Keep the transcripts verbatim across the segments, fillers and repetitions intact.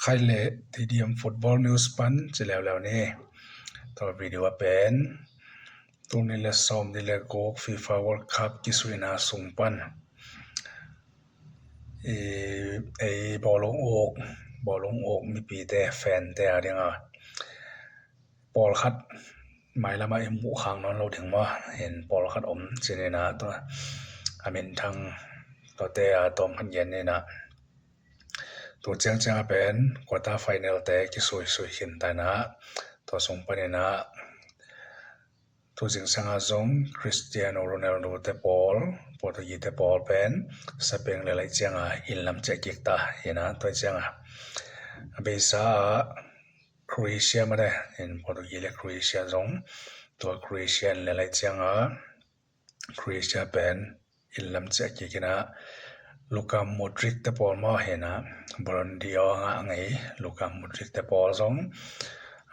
Khai le T D M Football News pan ci leuleu ni. Tua video a pen tul nih le sawm nih le guk FIFA World Cup kisuihna sung pan i, ei bawlung uk, bawlung uk mipite, fante a dinga pawlkhat mailamah i muh khak nawn lo ding maw, hin pawlkhat om ci ni na, tua a minthang tuate a tawm khat gen ni na. Tu ciangciang a pen quarter final te kisuisui khin ta na, tua sung panin a tu zingsang a zong Cristiano Ronaldo te pawl, Portuguese te pawl pen Spain le lai cianga inn lam ciah kik ta hi na. Tua cianga a beisa ah Croatia mah te, in Portuguese le Croatia zong, tua Croatia in le lai cianga Croatia pen inn lam ciah kik hi na. Luka Modric te pawl maw hi na, Ballon d'Or a ngah ngei Luka Modric te pawl zong,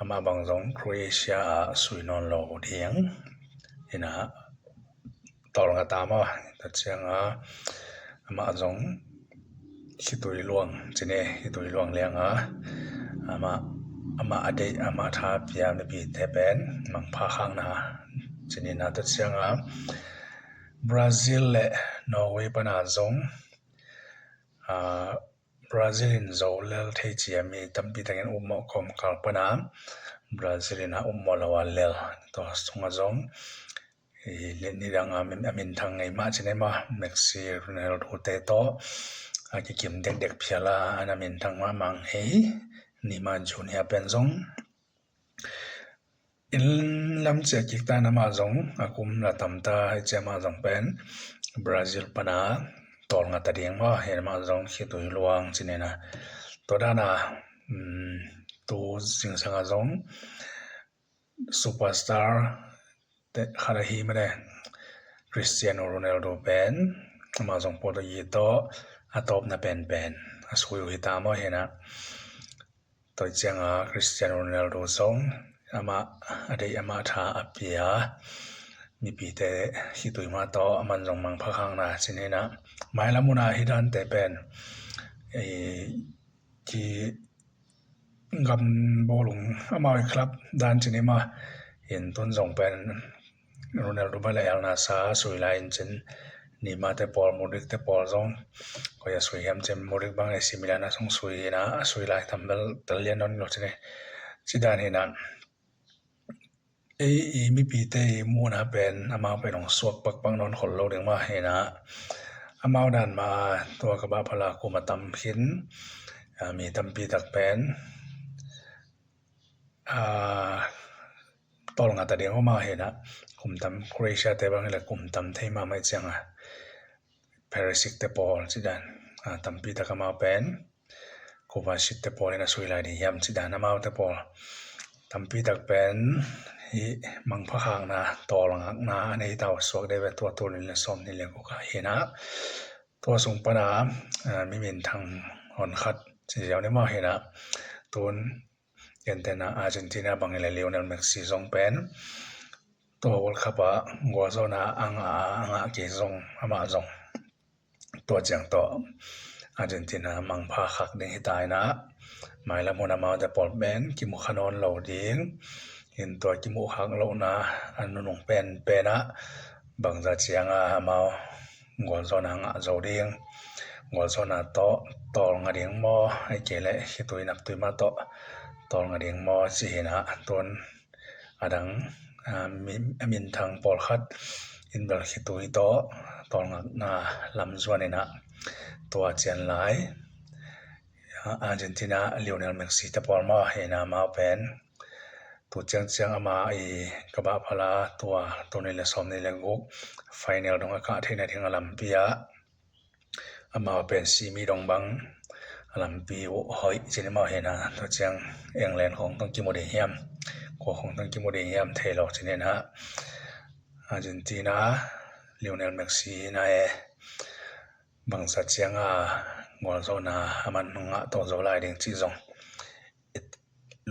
amah bang zong Croatia ah sui nawn lo ding hi na. Tawlnga ta maw, tua cianga amah zong khitui luang ci ni, khitui luang lianga amah, amah a deih amah tha pia mipite pen mangpha khakna ci ni na. Tua cianga Brazil le Norway pana zong, a, Brazil in zo lel thei ci a mi tampi takin upmawh kawmkal pana Brazil in a upmawh lo a lel. Tua sunga zong i, nidang a min, a minthang ngei mah ci ni maw, Messi, Ronaldo te tawh a kikim dekdek phial a, a na minthang mahmah ngei Neymar Junior pen zong inn lam ciah kik ta na, amah zong a kum la tam ta hi ci a, amah zong pen Brazil pana tawlnga ta ding maw, hi na amah zong khitui luang ci ni na. Tua dana, um, tu zingsang a zong superstar te khat ahi mah te, Cristiano Ronaldo pen amah zong Portuguese tawh a tawpna penpen a sui uh hi ta maw hi na. Tua cianga Cristiano Ronaldo zong amah a deih amah tha a pia mipite khitui mah tawh aman zong mangpha khakna ci ni na. Mailam hun a hi dante pen, e, ki gam bawlung amau i club dan ci ni maw, in tun zong pen Ronaldo mah le Al Nassr sui lai in cin, Neymar te pawl, Modric te pawl zong koi a sui hiam cin, Modric bang AC Milan a sung sui hi na, a sui lai tam bel tel lian nawn lo ci ni. Ci dan hi na. Ei, i mipite i muhna pen amau pen hong suak pakpak nawn khol lo ding mah hi na. Amau dan mah tua ka bah phala kum a tam khin, a, mi tampi tak pen, a, tawlnga ta ding mah hi na. Kum tam, Croatia te bang hi le kum tam thei mahmah cianga Perisic te pawl ci dan, a, tampi tak amau pen Kovacic te pawl in a sui lai ding hiam ci dan, amau te pawl tampi tak pen hi mangpha khakna, tawlngakna a nei ta uh suak deuh ve. Tua tul nih le sawm nih le guk a hi na. Tua sung pana, a, mi minthang hon khat ci ziau ni maw hi na. Tun gentehna Argentina bang hi le Lionel Messi zong pen tua World Cup ah gualzawhna a ngah, a ngah kei zong, amah zong tua ciang tawh Argentina mangpha khak ding hi ta hi na. Mailam hun amau te pawl pen kimu kha nawn lo ding, in tua kimu khak lohna a nunung penpen ah bangza cianga amau gualzawhna ngah zo ding, gualzawhna tawh tawlnga ding maw, ahih kei leh khitui naptui mah tawh tawlnga ding maw ci hi na. Tun a dang, a, min, a minthang pawlkhat in bel khitui tawh tawlngakna lam zuan hi na. Tua cian lai, a, Argentina Lionel Messi te pawl maw hi na, amau pen tu ciangciang ama i ka bah phala tua tul nih le sawm nih le guk final dong a kah theihna ding a lampi ah amau pen simi dong bang a lampi uh hoih ci ni maw hi na. Tua ciang England khong tong kimu ding hiam, kua khong tong kimu ding hiam thei lo ci ni na. Argentina Lionel Messi hi na e, bangza cianga gualzawhna aman ngah tawh zo lai ding cih zong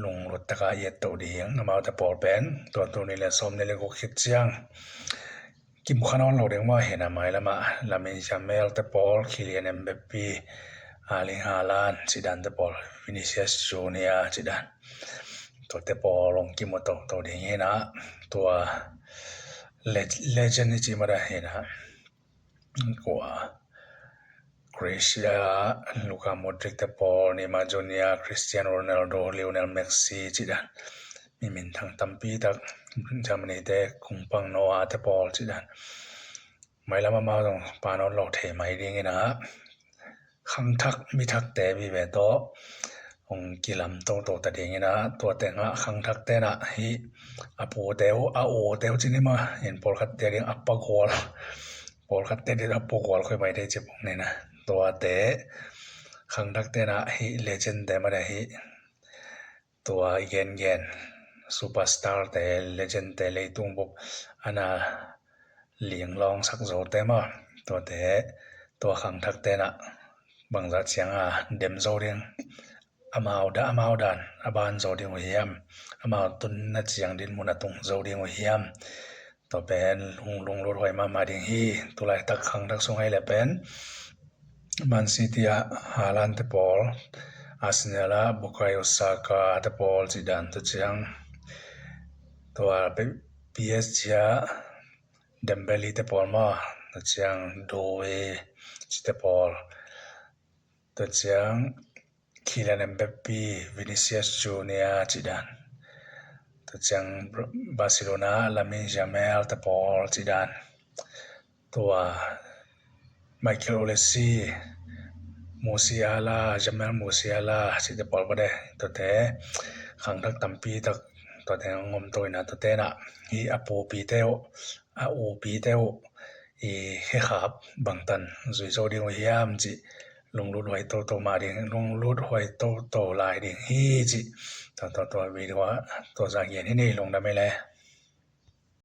lunglut taka i et toh ding. Amaute pawl pen tua tul nih le sawm nih le guk khit ciang kimu kha nawn lo ding maw hi na. Mailamah Lamine Yamal te pawl, Kylian Mbappe, Erling Haaland cih dan te pawl, Vinicius Junior cih dan, tuate pawl hong kimu toto ding hi na. Tua le- legend hi ci mah dan hi na. Kua, Croatia, Luka Modric te pawl, Neymar Junior, Cristiano Ronaldo, Lionel Messi cih dan, mi minthang tampi tak, Germany te Kung Pang Noah te pawl cih dan, mailam amau zong pan nawn lo thei mai ding hi na. Khangthak mithakte vive tawh hong kilam toto ta ding hi na. Tuate ngah khangthakte na hi a pute uh, a ute uh cih ni mah, in pawlkhatte ding a pagual, pawlkhatte ding a pagual khoi mai thei ci pong ni na. Tuate khangthakte na hi legend te mah dan hi. Tua i gengen superstar te, legend te, leitung bup a na linglawng sak zote mah, tuate, tua khangthakte na bangzah ciang a dem zo ding, amau dan, amau dan a ban zo ding uh hiam, amau tunna ciang dinmun a tung zo ding uh hiam. Tua pen lung- lunglut huai mahmah ding hi. Tulaitak khangthak sung ahih leh pen Man City ah Haaland te pawl, Arsenal ah Bukayo Saka te pawl cih dan, tua ciang tua P S G ah Dembele te pawl maw, tua ciang Doué cihte pawl, tua ciang Kylian Mbappe, Vinicius Junior cih dan, tua ciang Barcelona Lamine Yamal te pawl cih dan, tua Michael Olise, Musiala, Jamal Musiala cihte pawl bade, tuate khangthak tampi tak, tuate ngom to hi na. Tuate na hi a pupite uh, a upite uh i khekhap bangtan zui zo ding uh hiam cih, lunglut huai toto mah ding, lunglut huai toto lai ding hi cih. Tua, tua, tua video ah tua zah gen hi ni, lungdam ei le.